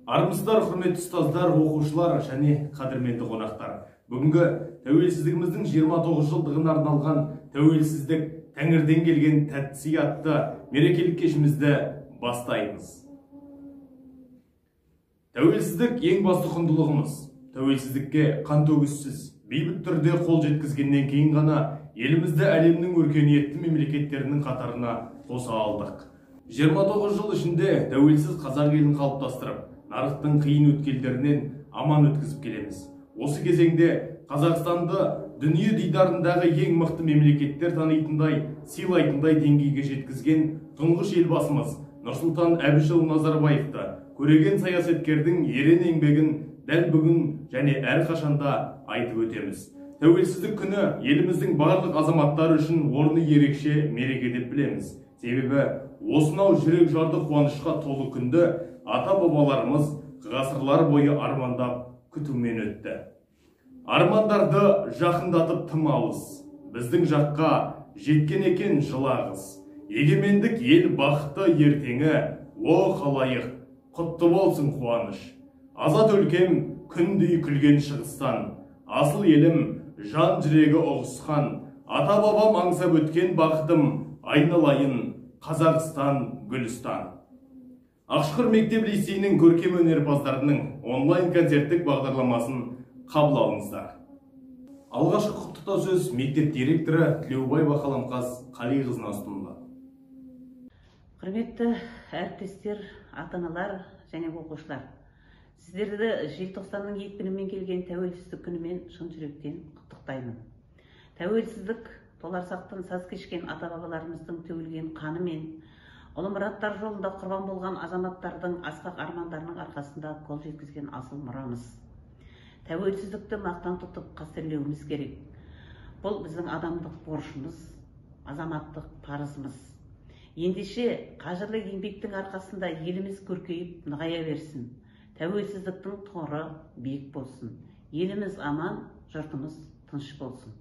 Армысыздар, құрметті ұстаздар, оқушылар және қадірменді қонақтар. Бүгінгі тәуелсіздігіміздің 29 жылдығына арналған «Тәуелсіздік тәңірден келген тәтті сый» атты мерекелік кешімізді бастаймыз. Тәуелсіздік – ең басты құндылығымыз. Тәуелсіздікке қан төгіссіз, бейбіт түрде қол жеткізгеннен кейін ғана елімізді әлемнің өркениетті мемлекеттерінің қатарына қоса алдық. 29 жыл ішінде тәуелсіз қазақ елін қалыптастырып, нарықтың қиын өткелдерінен аман өткізіп келеміз. Осы кезеңде Қазақстанды дүние дидарындағы ең мықты мемлекеттер танитындай, сыйлайтындай деңгейге жеткізген тұңғыш Елбасымыз Нұрсұлтан Әбішұлы Назарбаевты, көреген саясаткердің ерен еңбегін дәл бүгін және әрқашанда айтып өтеміз. Тәуелсіздік күні еліміздің барлық азаматтары үшін орны ерекше мереке деп білеміз. Себебі осынау жүрек жарды қуанышқа толы күнді ата бабаларымыз ғасырлар бойы армандап, күтумен өтті. Армандарды жақындатып тым алыс, біздің жаққа жеткен екен жыл ағыс. Егемендік – ел бақыты ертеңі, о халайық, құтты болсын қуаныш! Азат өлкем күндей күлген шығыстан, асыл елім, жан жүрегі ұғысқан, ата бабам аңсап өткен бақытым, айналайын Қазақстан, гүлістан! Ақшұқыр мектеп лицейінің көркем өнерпаздарының онлайн концерттік бағдарламасын қабыл алыңыздар. Алғашқы құттықтау сөз мектеп директоры Тілеубаева Қаламқас Қалиқызына ұсынылады. Құрметті әріптестер, ата аналар және оқушылар, сіздерді желтоқсанның екпінімен келген Тәуелсіздік күнімен шын жүректен құттықтаймын. Тәуелсіздік – толарсақтан саз кешкен ата бабаларымыздың төгілген қаны мен ұлы мұраттар жолында құрбан болған азаматтардың асқақ армандарының арқасында қол жеткізген асыл мұрамыз. Тәуелсіздікті мақтан тұтып, қастерлеуіміз керек. Бұл біздің адамдық борышымыз, азаматтық парызымыз. Ендеше, қажырлы еңбектің арқасында еліміз көркейіп, нығая берсін. Тәуелсіздіктің тұғыры биік болсын. Еліміз аман, жұртымыз тыныш болсын.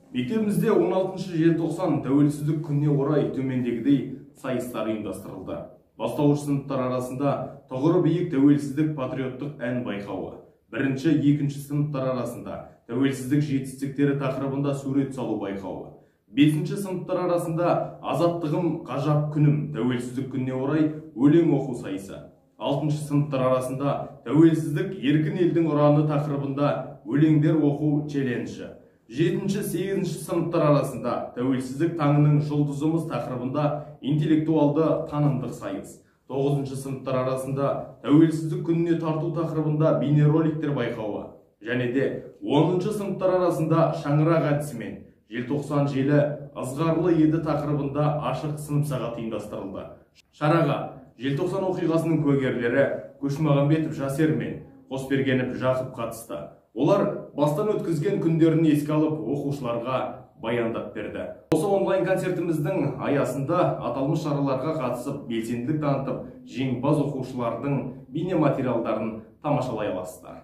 Мектебімізде 16 желтоқсан, Тәуелсіздік күніне орай төмендегідей сайыстар ұйымдастырылды. Бастауыш сыныптар арасында «Тұғыры биік тәуелсіздік» патриоттық ән байқауы. Бірінші, екінші сыныптар арасында «Тәуелсіздік жетістіктері» тақырыбында сурет салу байқауы. Бесінші сыныптар арасында «Азаттығым ғажап күнім» Тәуелсіздік күніне орай өлең оқу сайысы. Алтыншы сыныптар арасында «Тәуелсіздік – еркін елдің ұраны» тақырыбында өлеңдер оқу челленджі. Жетінші, сегізінші сыныптар арасында «Тәуелсіздік таңының жұлдызымыз» тақырыбында интеллектуалды танымдық сайыс. Тоғызыншы сыныптар арасында «Тәуелсіздік күніне тарту» тақырыбында бейнероликтер байқауы және де 10-сыныптар арасында шаңырақ әдісімен «Желтоқсан желі ызғарлы еді» тақырыбында ашық сынып сағаты ұйымдастырылды. Шараға Желтоқсан оқиғасының куәгерлері Көшмағамбетов Жасер мен Қосбергенов Жақып қатысты. Олар бастан өткізген күндерін еске алып, оқушыларға баяндап берді. Осы онлайн концертіміздің аясында аталмыш шараларға қатысып, белсенділік танытып, жеңімпаз оқушылардың бейнематериалдарын тамашалай аласыздар.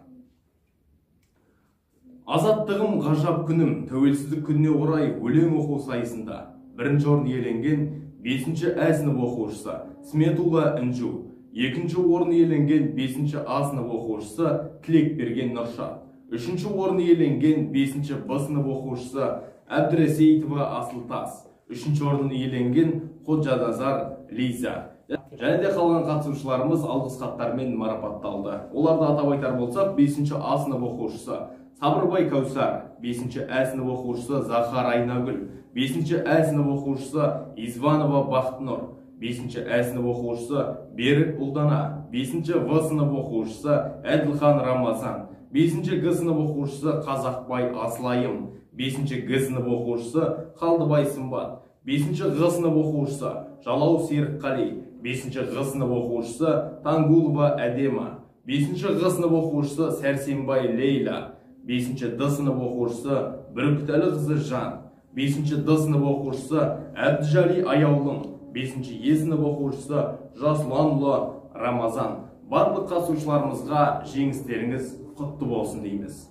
«Азаттығым ғажап күнім» Тәуелсіздік күніне орай өлең оқу сайысында бірінші орын иеленген 5 ә сынып оқушысы Сметула Інжу, екінші орын иеленген 5 А сынып оқушысы Тілекберген Нұршат, үшінші орын иеленген 5 Б сынып оқушысы Әбдіресейітова Асылтас, үшінші орын иеленген Ходжаназар Лиза және де қалған қатысушыларымыз алғыс хаттармен марапатталды. Оларды атап айтар болсақ, 5 А сынып оқушысы Сабырбай Кәусар, 5 ә сынып оқушысы Захар Айнагүл, 5 ә сынып оқушысы Изванова Бақытнұр, 5 ә сынып оқушысы Берік Ұлдана, 5 В сынып оқушысы Әділхан Рамазан, 5 Г сынып оқушысы Қазақбай Асылайым, 5 Г сынып оқушысы Қалдыбай Сымбат, 5 Ғ сынып оқушысы Жалау Серікқали, 5 Ғ сынып оқушысы Тангулова Әдема, 5 Ғ сынып оқушысы Сәрсенбай Лейла, 5 Д сынып оқушысы Бүркітәліқызы Жан, 5 Д сынып оқушысы Әбдіжали Аяулым, 5 Е сынып оқушысы Жасұланұлы Рамазан. Барлық қатысушыларымызға жеңістеріңіз құтты болсын дейміз.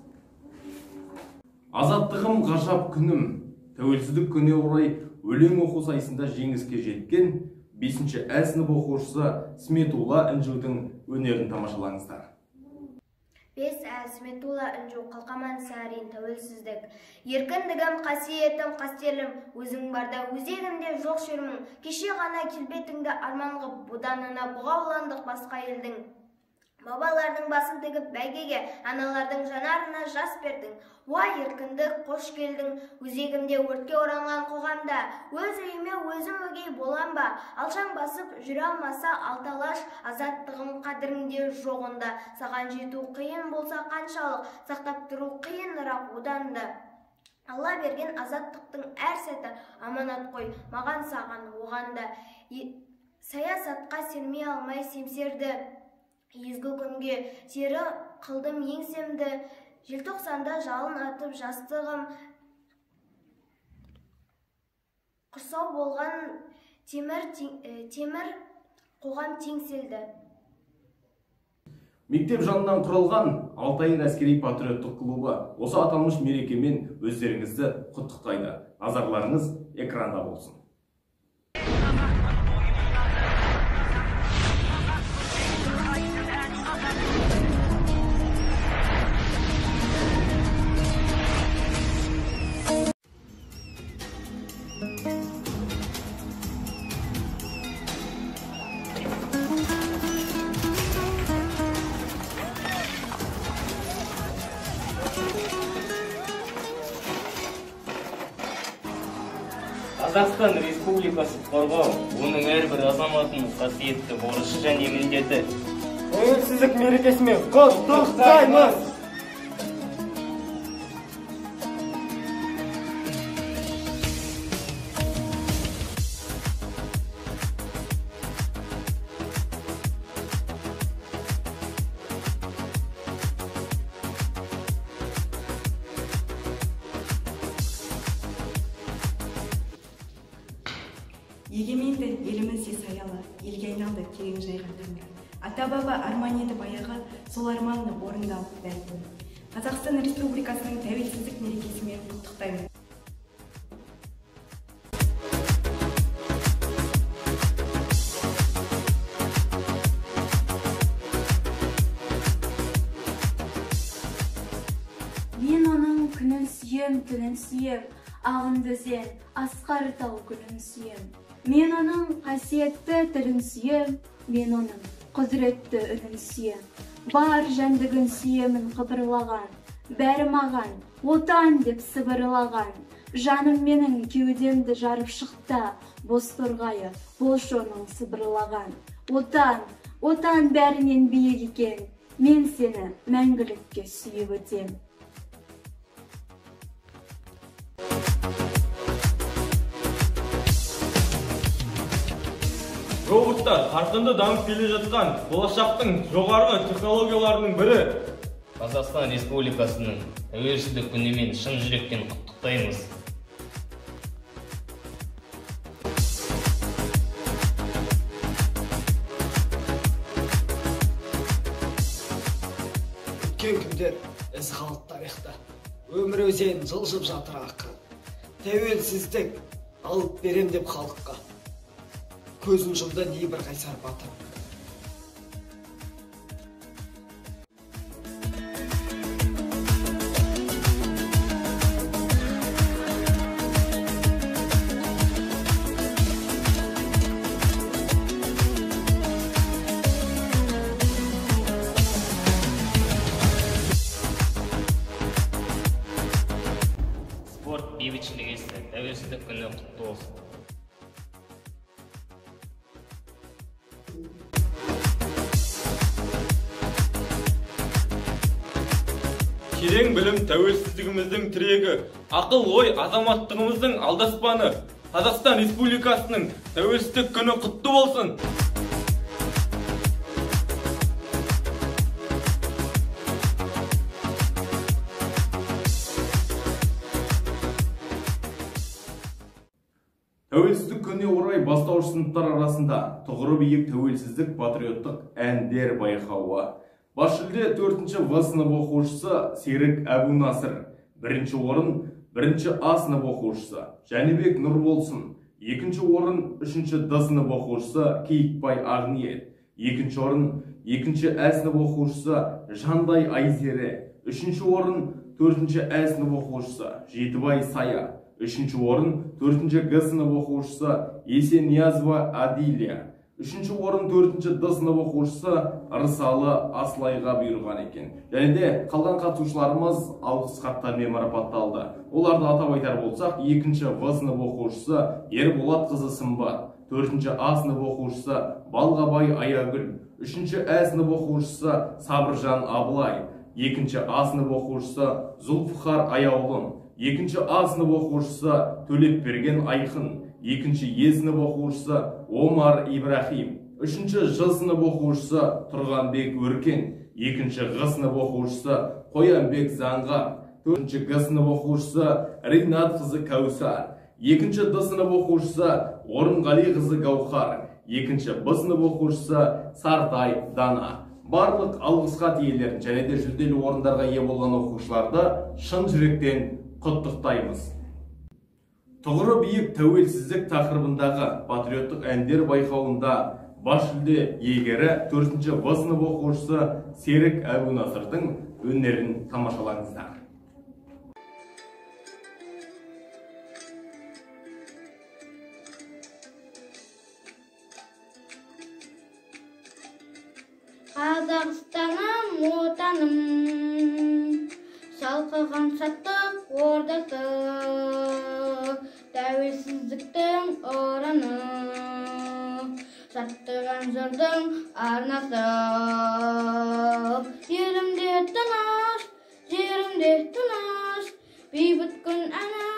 «Азаттығым ғажап күнім» Тәуелсіздік күніне орай өлең оқу сайысында жеңіске жеткен 5-ші Ә сынып оқушысы Сметулла Інжудің өнерін тамашалаңыздар. 5 Ә Сметулла Інжу, Қалқаман Сарин, тәуелсіздік. Еркіндігім, қасиетім, қастерлім, өзің барда өзегімде жоқ шермін. Кеше ғана келбетіңді арман ғып, боданына бұғауландық басқа елдің. Бабалардың басын тігіп бәйгеге, аналардың жанарына жас бердің. Уа, еркіндік, қош келдің, өзегімде өртке оранған қоғамда. Өз үйіме өзім өгей болам ба? Алшаң басып жүре алмаса алталаш, азаттығым қадіріңде жоғында. Саған жету қиын болса қаншалық, сақтап тұру қиынырақ одан да. Алла берген азаттықтың әр сәті аманат қой, маған саған оған да. Саясатқа сермей алмай семсерді, езгі күнге сері қылдым еңсемді. Желтоқсанда жалын атып жастығым, құрсау болған темір қоғам теңселді. Мектеп жанынан құрылған Алтайыр әскери патриоттық клубы осы аталмыш мерекемен өздеріңізді құттықтайды. Назарларыңыз экранда болсын. Қазақстан Республикасы қорғау, оның әрбір азаматының қасиетті борышы және міндеті. Тәуелсіздік мерекесімен құттықтаймыз! Егеменді елімізде саялы, елге айналды терең жайған тамыры. Ата-баба арман еді баяғы, сол арманны орындалып дәл бүгін. Қазақстан Республикасының тәуелсіздік мерекесімен құттықтаймын. Мен оның күнін сүйем, түнін сүйем, ағынды өзен, асқар тау гүлін сүйем. Мен оның қасиетті тілін сүйем, мен оның құдіретті үнін сүйем. Бар жәндігін сүйемін қыбырлаған, бәрі маған отан деп сыбырлаған. Жаным менің кеудемді жарып шықты, бос торғайы болшы оның сыбырлаған. Отан, отан бәрінен биік екен, мен сені мәңгілікке сүйіп өтем. Роботтар қарқынды дамып келе жатқан болашақтың жоғарғы технологияларының бірі. Қазақстан Республикасының тәуелсіздік күнімен шын жүректен құттықтаймыз. Өткен күндер із қалды тарихта. Өмір өзен жылжып жатыр ақырын. Тәуелсіздік алып берем деп халыққа. Көзін жұмды небір қайсар батыр. Спорт бейбітшілік есі, тәуелсіздік күні құтты болсын. Терең білім тәуелсіздігіміздің тірегі, ақыл ой азаматтығымыздың алдаспаны. Қазақстан Республикасының тәуелсіздік күні құтты болсын! Тәуелсіздік күніне орай бастауыш сыныптар арасында тұғыры биік тәуелсіздік патриоттық әндер байқауы. Бас жүлде 4-ші В сынып оқушысы Серік Әбунасыр, 1-ші орын 1-ші А сынып оқушысы Жәнібек Нұрболсын, Екінші орын үшінші Д сынып оқушысы Кейікбай Ақниет. Екінші орын екінші Ә сынып оқушысы Жандай Айзере. Үшінші орын төртінші Ә сынып оқушысы Жетібай Сая. Үшінші орын төртінші Г сынып оқушысы Есениязова Адилия. Үшінші орын төртінші Д сынып оқушысы Ырсалы Асылайға бұйырған екен. Және де қалған қатысушыларымыз алғыс хаттармен марапатталды. Оларды атап айтар болсақ, екінші В сынып оқушысы Ерболат қызы Сымбат, төртінші А сынып оқушысы Балғабай Аягүл, үшінші Ә сынып оқушысы Сабыржан Абылай, екінші А сынып оқушысы Зұлфықар Аяулым, екінші А сынып оқушысы Төлепберген Айқын, екінші Е сынып оқушысы Омар Ибрахим, үшінші Ж сынып оқушысы Тұрғанбек Өркен, екінші Ғ сынып оқушысы Қоянбек Заңғар, төртінші Г сынып оқушысы Ринат қызы Кәусар, екінші Д сынып оқушысы Орынғали қызы Гаухар, екінші Б сынып оқушысы Сартай Дана. Барлық алғыс хат иелерін және де жүлделі орындарға ие болған оқушыларды шын жүректен құттықтаймыз. Тұғыры биік тәуелсіздік тақырыбындағы патриоттық әндер байқауында бас жүлде иегері 4-ші В сынып оқушысы Серік Әбунасырдың өнерін тамашалаңыздар. Қазақстаным отаным, шалқыған шаттық ордасы, тәуелсіздіктің ұраны, шаттыған жырдың арнасы. Елімде тыныш, жерімде тыныш, бейбіт күн әні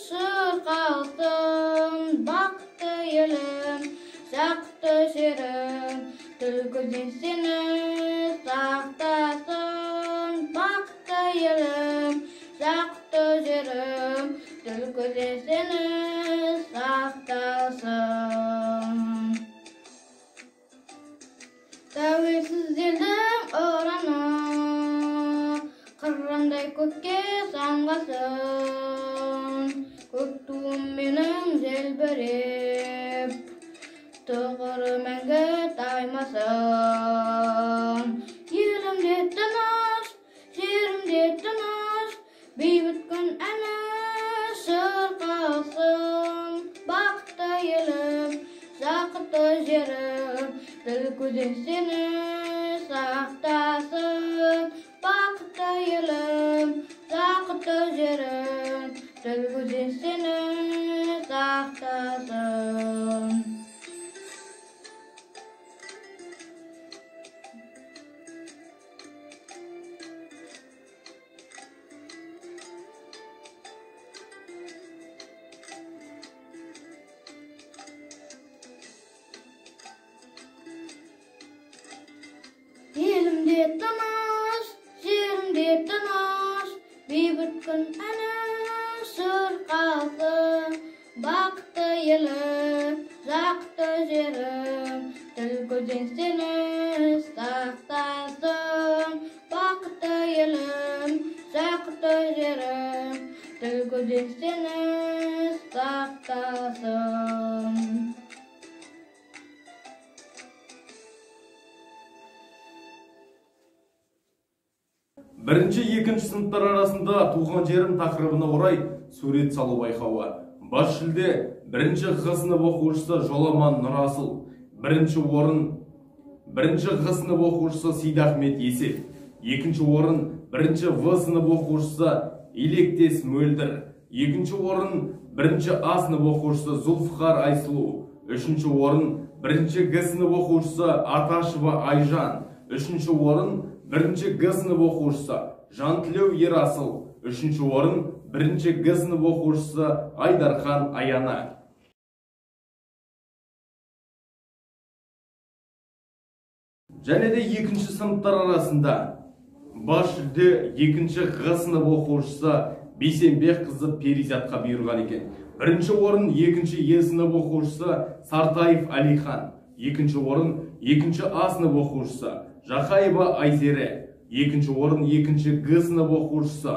шырқалсын. Бақытты елім, жақты жерім, түлкіден сені сақтасын. Бақытты елім, жақты жерім, түлкіден сені сақтасын. Тәуелсіз елдің ұраны, қырандай көкке самғасын. Көк туым менің желбіреп, тұғыры мәңгі таймасын. Елімде тыныш, жерімде тыныш, бейбіт күн әні шырқалсын. Бақытты елім, жақты жерім, түлкіден сені сақтасын. Бақытты елім, жақты жерім, түлкіден сені сақтасын. Елімде тыныш, жерімде тыныш, бейбіт күн әні шырқалсын. Бақытты елім, жақты жерім, түлкіден сені сақтасын. Бақытты елім, жақты жерім, түлкіден сені сақтасын. Бірінші, екінші сыныптар арасында туған жерім тақырыбына орай сурет салу байқауы. Бас жүлде бірінші Ғ сынып оқушысы Жоламан Нұрасыл, бірінші орын бірінші Ғ сынып оқушысы Сейдахмет Есет, екінші орын бірінші В сынып оқушысы Електес Мөлдір, екінші орын бірінші А сынып оқушысы Зұлфықар Айсұлу, үшінші орын бірінші Г сынып оқушысы Аташева Айжан, үшінші орын бірінші Г сынып оқушысы Жантілеу Ерасыл, үшінші орын бірінші Г сынып оқушысы Айдархан Аяна. Және де екінші сыныптар арасында бас жүлде екінші Ғ сынып оқушысы Бейсенбек қызы Перизатқа бұйырған екен. Бірінші орын екінші Е сынып оқушысы Сартаев Алихан, екінші орын екінші А сынып оқушысы Жақаева Айзере, екінші орын екінші Г сынып оқушысы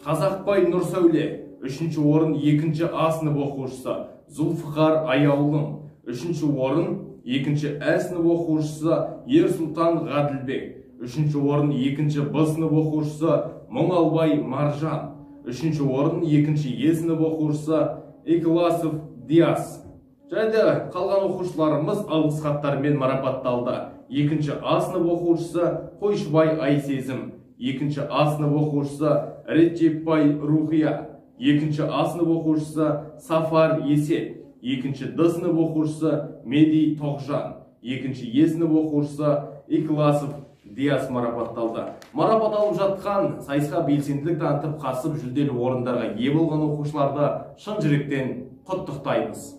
Қазақбай Нұрсәуле, үшінші орын екінші А сынып оқушысы Зұлфықар Аяулым, үшінші орын екінші Ә сынып оқушысы Ерсұлтан Ғаділбек, үшінші орын екінші Б сынып оқушысы Мұңалбай Маржан, үшінші орын екінші Е сынып оқушысы Икласов Диас. Және қалған оқушыларымыз алғыс хаттармен марапатталды. Екінші А сынып оқушысы Қойшыбай Айсезім, екінші А сынып оқушысы Реджепбай Рухия, екінші А сынып оқушысы Сафар Есет, екінші Д сынып оқушысы Меди Тоқжан, екінші Е сынып оқушысы Икласов Диас марапатталды. Марапат алып жатқан, сайысқа белсенділік танытып қатысып жүлделі орындарға ие болған оқушыларды шын жүректен құттықтаймыз.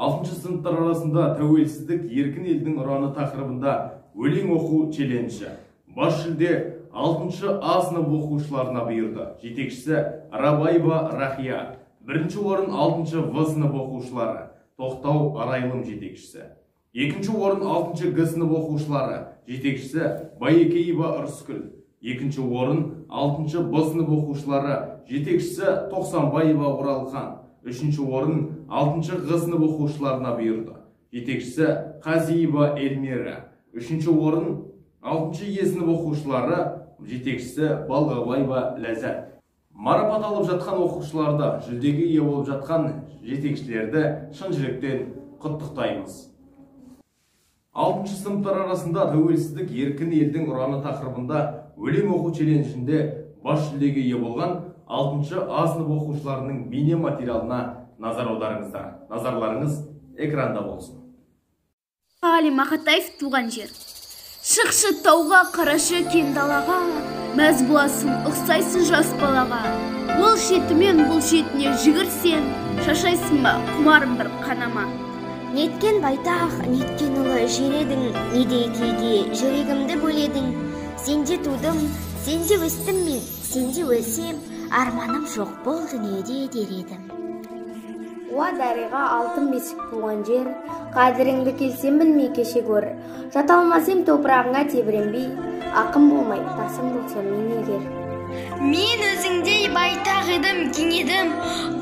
Алтыншы сыныптар арасында тәуелсіздік еркін елдің ұраны тақырыбында өлең оқу челленджі. Бас жүлде 6-шы А сынып оқушыларына бұйырды. Жетекшісі Рабаева Рахия. Бірінші орын 6-шы В сынып оқушылары. Тоқтау Арайлым жетекшісі. Екінші орын 6-шы Г сынып оқушылары. Жетекшісі Байекеева Ырыскүл. Екінші орын 6-шы Б сынып оқушылары. Жетекшісі Тоқсанбаева Оралхан. Үшінші орын 6-шы Ғ сынып оқушыларына бұйырды. Жетекшісі Қазиева Эльмира. Үшінші орын 6-шы Е сынып оқушылары, жетекшісі Балғабаева Ләззат. Марапат алып жатқан оқушыларды, жүлдеге ие болып жатқан жетекшілерді шын жүректен құттықтаймыз. 6-шы сыныптар арасында тәуелсіздік еркін елдің ұраны тақырыбында өлең оқу челленджінде бас жүлдеге ие болған 6-шы А сынып оқушыларының бейне материалына назар аударыңыздар. Назарларыңыз экранда болсын. Ғали Мақатаев туған жер. Шықшы тауға, қарашы кең далаға, мәз боласың, ұқсайсың жас балаға. Ол шетімен бұл шетіне жүгірсең, шашайсың ба, құмарым бір қанама. Неткен байтақ, неткен ұлы жер едің, недей күйге жүрегімді бөледің. Сенде тудым, сенде өстім мен, сенде өлсем, арманым жоқ бұл дүниеде дер едім. Уа дариға алтын бесік туған жер, қадіріңді келсем білмей кеше көр. Жата алмас ем топырағыңа тебіренбей, ақын болмай тасым болсам мен егер. Мен өзіңдей байтақ едім, кең едім,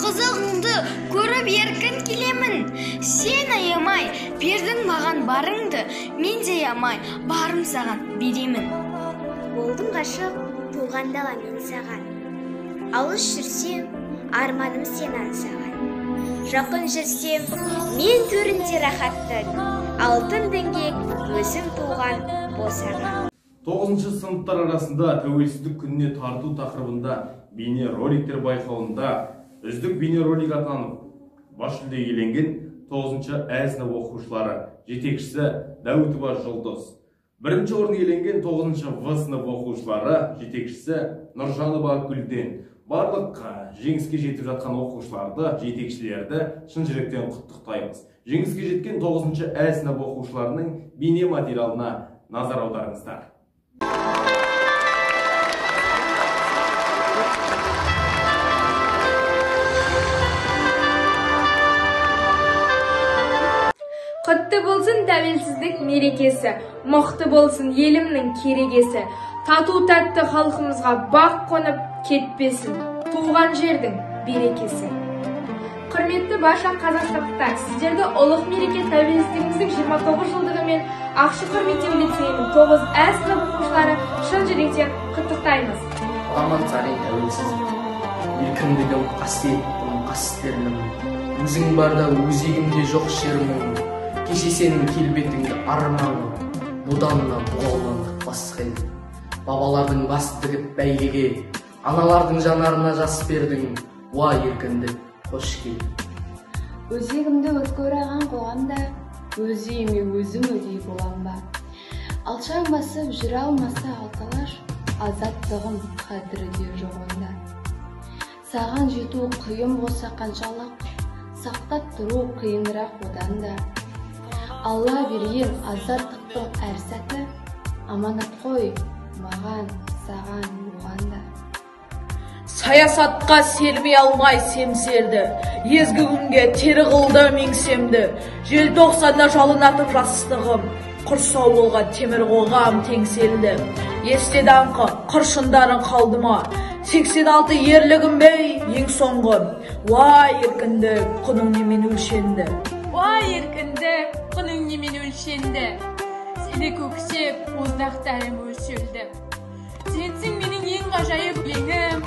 қызығыңды көріп еркін келемін. Сен аямай бердің маған барыңды, мен де аямай барым саған беремін. Болдым ғашық туған дала мен саған. Алыс жүрсем, арманым сен аңсаған. Жақын жүрсем, мен төрінде рахаттың, алтын діңгек өзім туған босаға. 9-шы сыныптар арасында тәуелсіздік күніне тарту тақырыбында бейне роликтер байқауында үздік бейне ролик атанып бас жүлде иеленген 9-шы Ә сынып оқушылары, жетекшісі Дәуітова Жұлдыз. Бірінші орын иеленген 9-шы В сынып оқушылары, жетекшісі Нұржанова Гүлден. Барлық жеңіске жетіп жатқан оқушыларды, жетекшілерді шын жүректен құттықтаймыз. Жеңіске жеткен 9-шы Ә сынып оқушыларының бейне материалына назар аударыңыздар. Құтты болсын тәуелсіздік мерекесі, мықты болсын елімнің керегесі. Тату тәтті халқымызға бақ қонып кетпесін туған жердің берекесі. Құрметті барша қазақстандықтар, сіздерді ұлық мереке тәуелсіздігіміздің 29 жылдығымен Ақшұқыр мектеп лицейінің 9 Ә сынып оқушылары шын жүректен құттықтаймыз. Аман сарин тәуелсіздік, еркіндігім, қасиеттім, қастерлім, өзің барда өзегімде жоқ шермін. Кеше сенің келбетіңді арман, бұданна бұғауландық басқа ел. Бабалардың бас тігіп бәйгеге, аналардың жанарына жас бердің, уа еркіндік, қош келдің. Өзегімді өртке ораған қоғамда, өз үйіме өзім өгей болам ба? Алшаң басып жүре алмаса алталаш, азаттығым қадірі де жоқ онда. Саған жету қиын болса қаншалық, сақтап тұру қиынырақ одан да. Алла берген азаттықтың әр сәті, аманат қой маған, саған, оған да. Саясатқа сермей алмай семсерді, езгі күнге тері қылды меңсемді. Желтоқсанда жалын атып жастығым, Құрсау болған темір қоғам теңселді. Есте даңқы, қыршындарың қалды ма? 86 ерлігім бей, ең соңғы. Уай еркіндік, құның немен өлшенді? Уай еркіндік, құның немен өлшенді? Сені көксеп, боздақтарым өлшелді. Сенсің менің ең ғажайып өлеңім,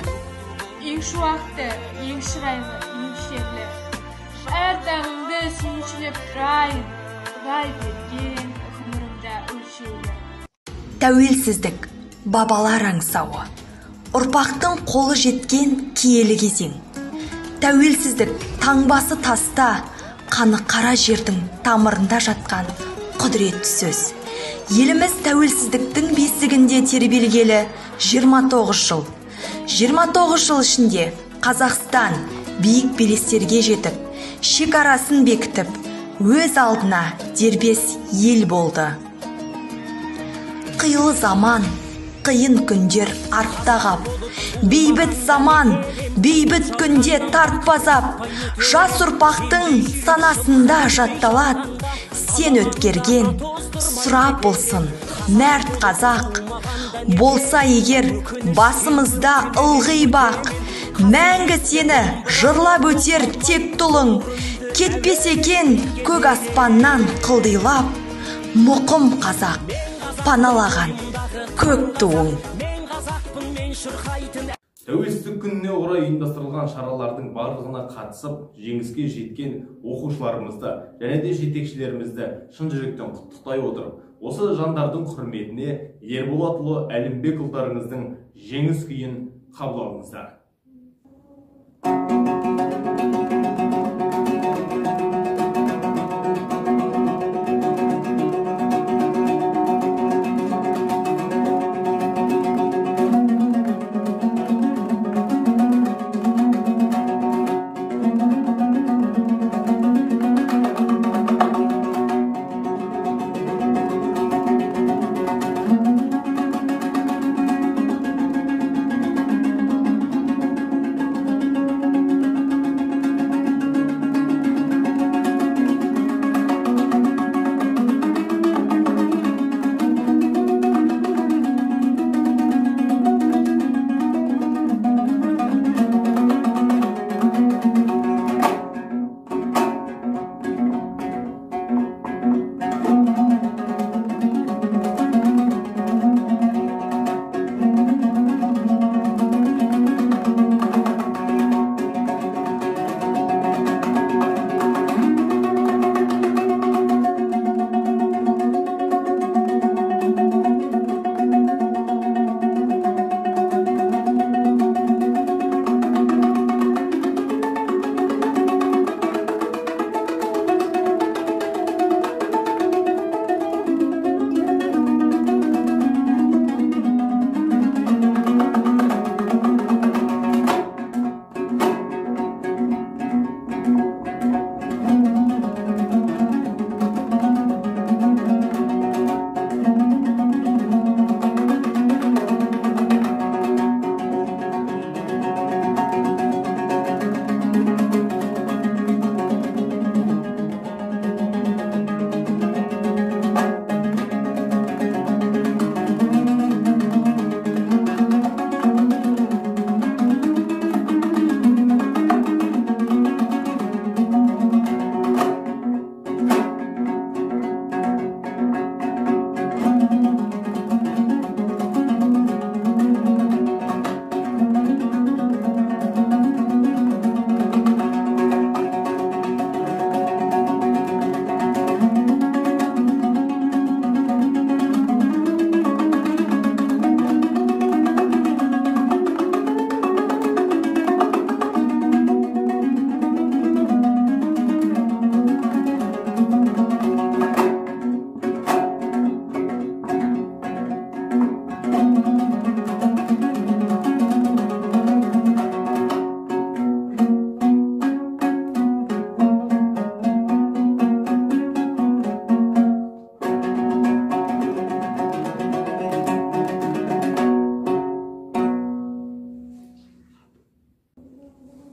ең шуақты, ең шырайлы, ең шерлі. Әр таңымды сүйіншілеп тұрайын, Құдай берген ғұмырымда өлшеулі. Тәуелсіздік бабалар аңсауы, ұрпақтың қолы жеткен киелі кезең. Тәуелсіздік таңбасы таста, қаны қара жердің тамырында жатқан құдіретті сөз. Еліміз тәуелсіздіктің бесігінде тербелгелі 29 жыл. 29 жыл ішінде Қазақстан биік белестерге жетіп, шекарасын бекітіп, өз алдына дербес ел болды. Қилы заман, қиын күндер артта қап, бейбіт заман, бейбіт күнде тартпазап, жас ұрпақтың санасында жатталады, сен өткерген сұрап болсын мәрт қазақ. Болса егер басымызда ылғи бақ, мәңгі сені жырлап өтер тек тұлың, кетпес екен көк аспаннан қылдилап, мұқым қазақ паналаған көк туың. Тәуелсіздік күніне орай ұйымдастырылған шаралардың барлығына қатысып, жеңіске жеткен оқушыларымызды және де жетекшілерімізді шын жүректен құттықтай отырып, осы жандардың құрметіне Ерболатұлы Әлімбекұлдарыңыздың жеңіс күйін қабыл алыңыздар.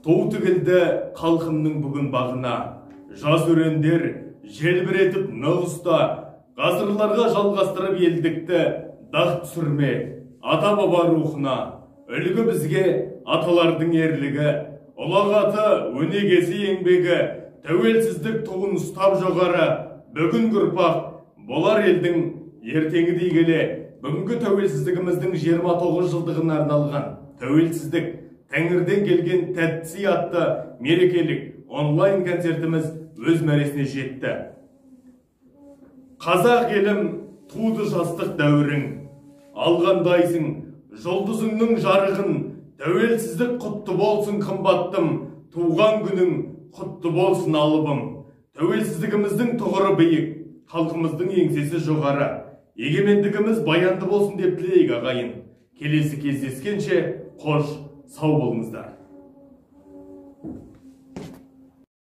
Ту тігілді халқымның бүгін бағына, жас өрендер желбіретіп нық ұста, Ғасырларға жалғастырып елдікті дақ түсірме, ата-баба рухына, үлгі бізге аталардың ерлігі, ұлағаты, өнегесі еңбегі, тәуелсіздік туын ұстап жоғары, бүгінгі ұрпақ болар елдің ертеңі дей келе, бүгінгі тәуелсіздігіміздің 29 жылдығына арналған тәуелсіздік тәңірден келген тәтті сый атты мерекелік онлайн концертіміз өз мәресіне жетті. Қазақ елім, туды жастық дәуірің, алғандайсың жұлдызыңның жарығын, тәуелсіздік құтты болсын қымбаттым, туған күнің құтты болсын алыбым. Тәуелсіздігіміздің тұғыры биік, халқымыздың еңсесі жоғары, егемендігіміз баянды болсын деп тілейік ағайын. Келесі кездескенше қош, сау болыңыздар.